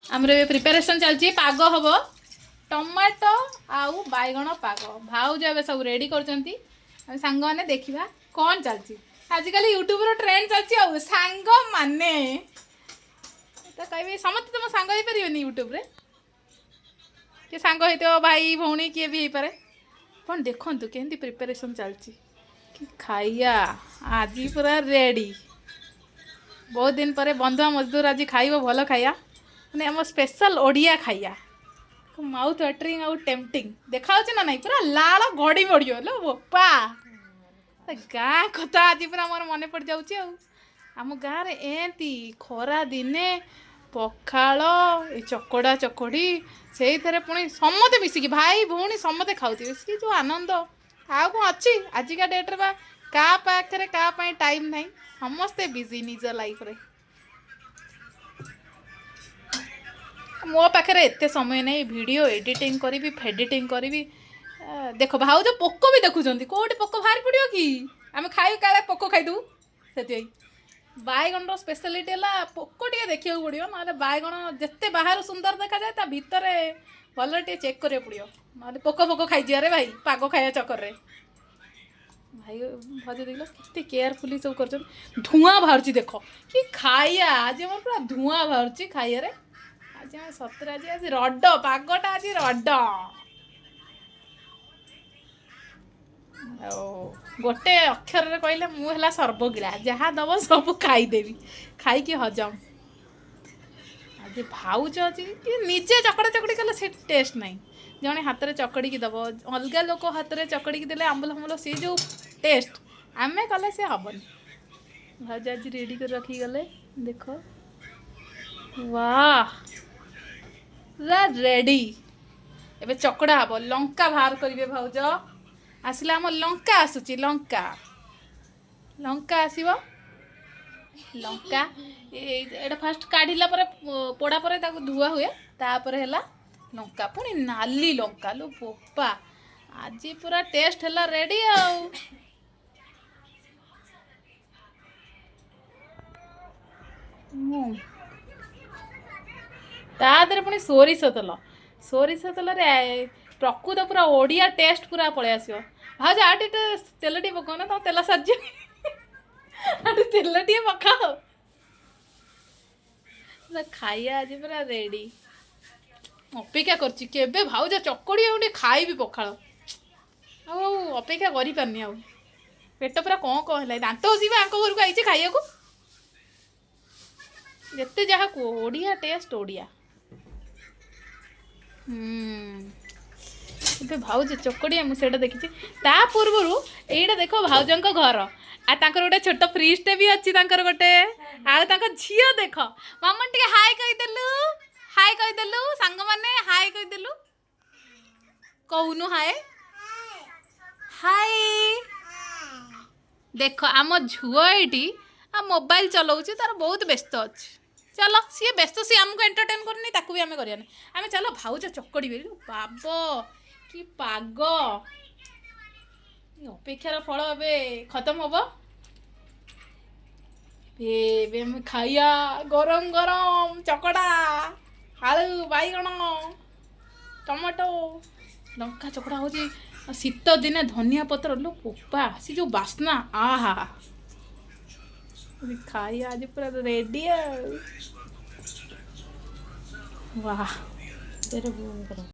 ଆମର ଏବେ ପ୍ରିପାରେସନ୍ ଚାଲିଛି। ପାଗ ହବ, ଟମାଟୋ ଆଉ ବାଇଗଣ ପାଗ। ଭାଉଜ ଏବେ ସବୁ ରେଡ଼ି କରୁଛନ୍ତି। ଆମେ ସାଙ୍ଗମାନେ ଦେଖିବା କ'ଣ ଚାଲିଛି। ଆଜିକାଲି ୟୁଟ୍ୟୁବ୍ର ଟ୍ରେଣ୍ଡ ଚାଲିଛି ଆଉ ସାଙ୍ଗମାନେ ତ କହିବି, ସମସ୍ତେ ତୁମ ସାଙ୍ଗ ହେଇପାରିବେନି। ୟୁଟ୍ୟୁବ୍ରେ କିଏ ସାଙ୍ଗ ହେଇଥିବ, ଭାଇ ଭଉଣୀ କିଏ ବି ହେଇପାରେ। ଆପଣ ଦେଖନ୍ତୁ କେମିତି ପ୍ରିପାରେସନ୍ ଚାଲିଛି କି ଖାଇବା ଆଜି ପୁରା ରେଡ଼ି। ବହୁତ ଦିନ ପରେ ବନ୍ଧୁଆ ମଜଦୁର ଆଜି ଖାଇବ ଭଲ ଖାଇବା, ମାନେ ଆମ ସ୍ପେଶାଲ ଓଡ଼ିଆ ଖାଇବା। ମାଉଥ୍ ୱାଟରିଂ ଆଉ ଟେମ୍ପଟିଂ ଦେଖାଯାଉଛି ନା ନାଇଁ? ପୁରା ଲାଳ ଗଡ଼ି ପଡ଼ିବ ଲୋ ବୋପା। ଗାଁ କଥା ଆଜି ପୁରା ମୋର ମନେ ପଡ଼ିଯାଉଛି। ଆଉ ଆମ ଗାଁରେ ଏମିତି ଖରା ଦିନେ ପଖାଳ, ଏ ଚକଡ଼ା ଚକଡ଼ି, ସେଇଥିରେ ପୁଣି ସମସ୍ତେ ମିଶିକି ଭାଇ ଭଉଣୀ ସମସ୍ତେ ଖାଉଥିବେ, ସେ ଯେଉଁ ଆନନ୍ଦ ଆଉ କ'ଣ ଅଛି? ଆଜିକା ଡେଟ୍ରେ ବା କାହା ପାଖରେ କାହା ପାଇଁ ଟାଇମ୍ ନାହିଁ, ସମସ୍ତେ ବିଜି ନିଜ ଲାଇଫ୍ରେ। ମୋ ପାଖରେ ଏତେ ସମୟ ନାହିଁ, ଭିଡ଼ିଓ ଏଡ଼ିଟିଂ କରିବି, ଫେଡ଼ିଟିଂ କରିବି। ଦେଖ, ଭାଉଜ ପୋକ ବି ଦେଖୁଛନ୍ତି, କେଉଁଠି ପୋକ ବାହାରି ପଡ଼ିବ କି, ଆମେ ଖାଇ କାଳେ ପୋକ ଖାଇଦେବୁ। ସେଥିପାଇଁ ବାଇଗଣର ସ୍ପେଶାଲିଟି ହେଲା ପୋକ ଟିକେ ଦେଖିବାକୁ ପଡ଼ିବ, ନହେଲେ ବାଇଗଣ ଯେତେ ବାହାରୁ ସୁନ୍ଦର ଦେଖାଯାଏ, ତା ଭିତରେ ଭଲରେ ଟିକେ ଚେକ୍ କରିବାକୁ ପଡ଼ିବ, ନହେଲେ ପୋକ ଫୋକ ଖାଇଯିବା ରେ ଭାଇ ପାଗ ଖାଇବା ଚକରରେ। ଭାଇ ଭାଉଜ ଦେଖିଲ କେତେ କେୟାରଫୁଲି ସବୁ କରୁଛନ୍ତି। ଧୂଆଁ ବାହାରୁଛି ଦେଖ କି ଖାଇବା। ଆଜି ଆମର ପୁରା ଧୂଆଁ ବାହାରୁଛି ଖାଇବାରେ। ଆଜି ଆମେ ସତରେ ଆଜି ଆଜି ରଡ ପାଗଟା, ଆଜି ରଡ। ଆଉ ଗୋଟେ ଅକ୍ଷରରେ କହିଲେ ମୁଁ ହେଲା ସର୍ବଗିଳା, ଯାହା ଦବ ସବୁ ଖାଇଦେବି, ଖାଇକି ହଜମ। ଆଜି ଭାଉଜ ଅଛି କି ନିଜେ ଚକଡ଼ା ଚକଡ଼ି କଲେ ସେ ଟେଷ୍ଟ ନାହିଁ। ଜଣେ ହାତରେ ଚକଡ଼ିକି ଦେବ, ଅଲଗା ଲୋକ ହାତରେ ଚକଡ଼ିକି ଦେଲେ ଆମ୍ବୁଲ ଫାମ୍ବୁଲ, ସେ ଯେଉଁ ଟେଷ୍ଟ ଆମେ କଲେ ସେ ହେବନି। ଭାଉଜ ଆଜି ରେଡ଼ି କରି ରଖିକି ଗଲେ। ଦେଖ, ୱାହ, ପୁରା ରେଡ଼ି। ଏବେ ଚକଡ଼ା ହବ। ଲଙ୍କା ବାହାର କରିବେ ଭାଉଜ। ଆସିଲା ଆମ ଲଙ୍କା, ଆସୁଛି ଲଙ୍କା, ଲଙ୍କା ଆସିବ ଲଙ୍କା। ଏଇଟା ଫାଷ୍ଟ କାଢ଼ିଲା ପରେ, ପୋଡ଼ା ପରେ ତାକୁ ଧୁଆ ହୁଏ, ତାପରେ ହେଲା ଲଙ୍କା, ପୁଣି ନାଲି ଲଙ୍କା ଲୋ ବୋପା। ଆଜି ପୁରା ଟେଷ୍ଟ ହେଲା ରେଡ଼ି। ଆଉ ତା ଦେହରେ ପୁଣି ସୋରିଷ ତେଲ, ସୋରିଷ ତେଲରେ ପ୍ରକୃତ ପୁରା ଓଡ଼ିଆ ଟେଷ୍ଟ ପୁରା ପଳେଇ ଆସିବ। ଭାଉଜ, ଆଉ ଟିକେ ତେଲ ଟିକେ ପକାଉନ, ତମ ତେଲ ସରିଯିବ। ଆଉ ଟିକେ ତେଲ ଟିକେ ପକାଅ। ଖାଇବା ଆଜି ପୁରା ରେଡ଼ି। ଅପେକ୍ଷା କରୁଛି କେବେ ଭାଉଜ ଚକଡ଼ି ଆଉ ଟିକେ ଖାଇବି ପଖାଳ। ଆଉ ଅପେକ୍ଷା କରିପାରୁନି, ଆଉ ପେଟ ପୁରା କ'ଣ କ'ଣ ହେଲା। ଦାନ୍ତ ଘଷିବା ଆଙ୍କ ଘରକୁ ଆଇଛି ଖାଇବାକୁ। ଯେତେ ଯାହା କୁହ, ଓଡ଼ିଆ ଟେଷ୍ଟ ଓଡ଼ିଆ। ଏବେ ଭାଉଜ ଚକଡ଼ିଆ, ମୁଁ ସେଇଟା ଦେଖିଛି। ତା ପୂର୍ବରୁ ଏଇଟା ଦେଖ, ଭାଉଜଙ୍କ ଘର ଆଉ ତାଙ୍କର ଗୋଟେ ଛୋଟ ଫ୍ରିଜଟେ ବି ଅଛି ତାଙ୍କର ଗୋଟେ। ଆଉ ତାଙ୍କ ଝିଅ ଦେଖ। ମାମନ, ଟିକେ ହାଇ କହିଦେଲୁ, ହାଇ କହିଦେଲୁ ସାଙ୍ଗମାନେ, ହାଇ କହିଦେଲୁ, କହୁନୁ ହାଏ ହାଇ। ଦେଖ, ଆମ ଝିଅ ଏଇଠି ଆଉ ମୋବାଇଲ ଚଲାଉଛି, ତାର ବହୁତ ବ୍ୟସ୍ତ ଅଛି। ଚାଲ, ସିଏ ବ୍ୟସ୍ତ, ସିଏ ଆମକୁ ଏଣ୍ଟରଟେନ୍ କରୁନି, ତାକୁ ବି ଆମେ କରିବାନି। ଆମେ ଚାଲ, ଭାଉଜ ଚକଡ଼ିବେ। ବାବ କି ପାଗ! ଅପେକ୍ଷାର ଫଳ ଏବେ ଖତମ ହବ। ଏବେ ଆମେ ଖାଇବା ଗରମ ଗରମ ଚକଡ଼ା, ଆଳୁ, ବାଇଗଣ, ଟମାଟୋ, ଲଙ୍କା ଚକଡ଼ା ହେଉଛି। ଶୀତ ଦିନେ ଧନିଆ ପତ୍ର ଲୋ ବୋପା, ସେ ଯେଉଁ ବାସ୍ନା, ଆହା। ଖାଇବା ଆଜି ପୁରା ରେଡ଼ି। ଆଉ ବାह।